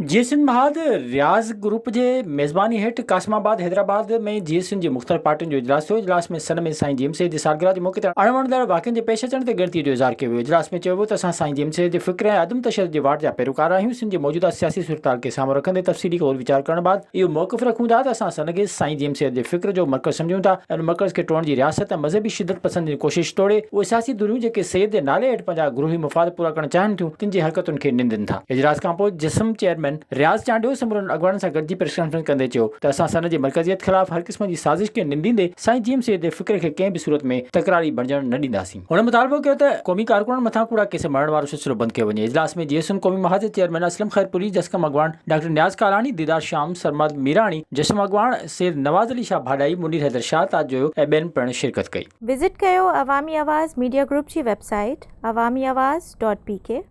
جي سنڌ مهاد رياض گروپ جي ميزباني هيٺ قاسم آباد حيدرآباد ۾ جي سنڌ جي مختلف پارٽين جو اجلاس ٿيو. اجلاس ۾ سن ۾ سائين جي ايم سيد جي سالگرهه جي موقعي تي اڻوڻندڙ واقعن جي پيش اچڻ تي ڳڻتي جو اظهار ڪيو ويو. اجلاس ۾ چيو ويو ته اسان سائين جي ايم سيد جي فڪر ۽ عدم تشدد جي واٽ جا پيروڪار آهيون، سنڌ جي موجوده سياسي صورتحال کي سامهون رکندي تفصيلي غور ويچار ڪرڻ بعد اهو موقف رکون ٿا ته اسان سن کي سائين جي ايم سيد جي فڪر جو مرڪز سمجهون ٿا ۽ ان مرڪز کي ٽوڙڻ جي رياست ۽ مذهبي شدت پسندن جي ڪوشش توڙي اهي سياسي ڌريون جيڪي سيد جي نالي هيٺ پنهنجا گروهي مفاد پورا ڪرڻ چاهين ٿيون، تن جي حرڪتن کي نندين ٿا. اجلاس کانپوء جسم چيئرمين رياض چانڊيو سمورن اڳواڻن سان گڏجي پريس ڪانفرنس ڪندي چيو ته اسان سن جي مرڪزيت خلاف هر قسم جي سازش کي ننديندي سائين جي ايم سيد جي فڪر کي ڪنهن به صورت ۾ تڪراري بڻجڻ نه ڏينداسين. هن مطالبو ڪيو ته قومي ڪارڪنن مٿان ڪوڙا ڪيس مڙهڻ وارو سلسلو بند ڪيو وڃي. اجلاس ۾ جي ايس قومي محاذ جي چيئرمين اسلم خيرپوري، جسقم اڳواڻ ڊاڪٽر نياز ڪالاڻي، ديدار شام، سرمد ميراڻي، جسم اڳواڻ سيد نواز علي شاهه ڀاڏائي، منير حيدر شاهه، تاج جويو ۽ ٻين پڻ شرڪت ڪئي. وزٽ ڪيو عوامي آواز ميڊيا گروپ جي website Awami Awaz dot P K.